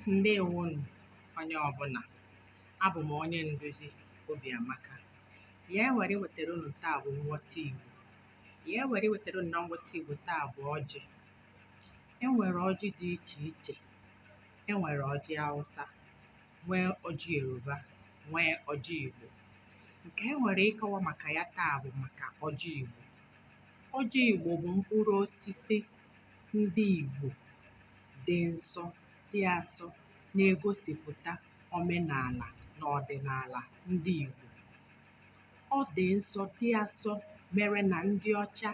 Ǹdeèwonù onye ọbụnà. Abụ̀ m onye nduzi Obiamaka. Ihe e nwere iwetara unu taa bụ nghọta Igbo. Ihe e nwere iwetara unu na nghọta Igbo taa bụ ọjị. E nwere ọjị dị iche iche. E nwere ọjị Hausa, nwee ọjị Yoruba, nwee ọjị Igbo. Nke e nwere ịkọwa maka ya taa bụ maka ọjị Igbo. Ọjị Igbo bụ mkpụrụ osisi ndị Igbo dị nsọ, dị asọ, na-egosipụta omenala na ọdịnala ndị Igbo. Ọ dị nsọ, dị asọ, mere na ndị ọcha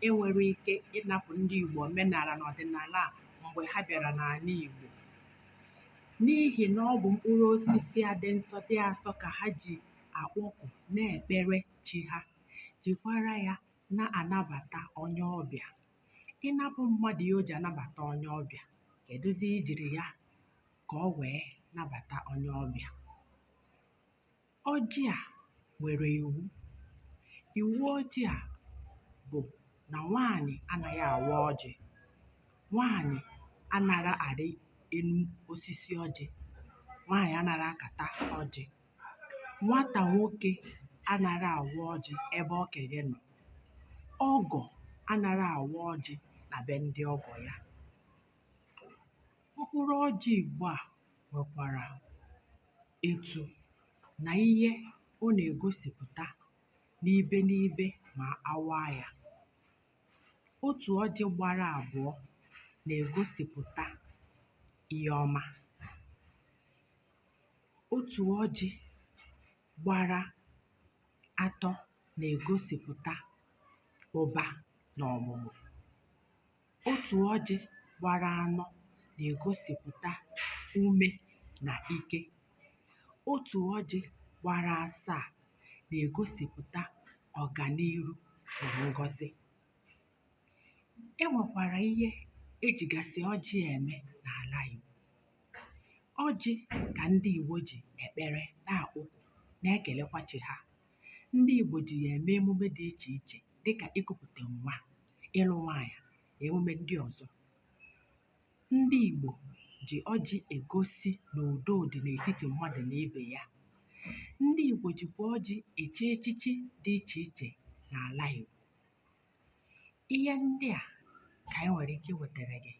enwero ike ịnapụ ndị Igbo omenala na ọdịnala a mgbe ha bịara n'ala Igbo. N'ihi na ọ bụ mkpụrụ osisi a dị nsọ, dị asọ ka ha ji akpọku na-ekpere chi ha, jikwara ya na-anabata onye ọbịa. Ị napụ mmadụ ihe o ji anabata onye ọbịa, kedụzi i jiri ya ka ọ wee nabata onye ọbịa? Ọjị a nwere iwu. Iwu ọjị a bụ na nwaanyị anaghị awa ọjị, nwaanyị anaghị arị enu osisi ọjị, nwaanyị anaghị akata ọjị, nwata nwoke anaghị awa ọjị ebe okenye nọ, ọgọ anaghị awa ọjị na be ndị ọgọ ya. Mkpụrụ ọjị Igbo a nwekwara etu na ihe ọ na-egosipụta n'ibe n'ibe ma a waa ya. Otu ọjị gbara abụọ na-egosipụta ihe ọma. Otu ọjị gbara atọ na-egosipụta ụba na ọmụmụ. Otu ọjị gbara anọ na-egosipụta ume na ike. Otu ọjị gbara asaa na-egosipụta ọganiru na ngọzị. E nwekwara ihe ejigasị ọjị eme n'ala Igbo. Ọjị ka ndị Igbo ji ekpere na-akpọku, na-ekelekwa chi ha. Ndị Igbo ji ya eme emume dị iche iche dịka ikupụte nwa, ịlụ nwaanyị na emume ndị ọzọ. Ndị Igbo ji ọjị egosi na udo dị n'etiti mmadụ na ibe ya. Ndị Igbo jikwa ọjị echi echichi dị iche iche n'ala Igbo. Ihe ndị a ka anyị nwere ike iwetara gị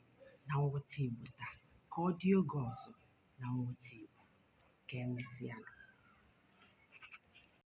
na nghọta Igbo taa. Ka ọ dị oge ọzọ na nghọta Igbo. Ka emesịanụ.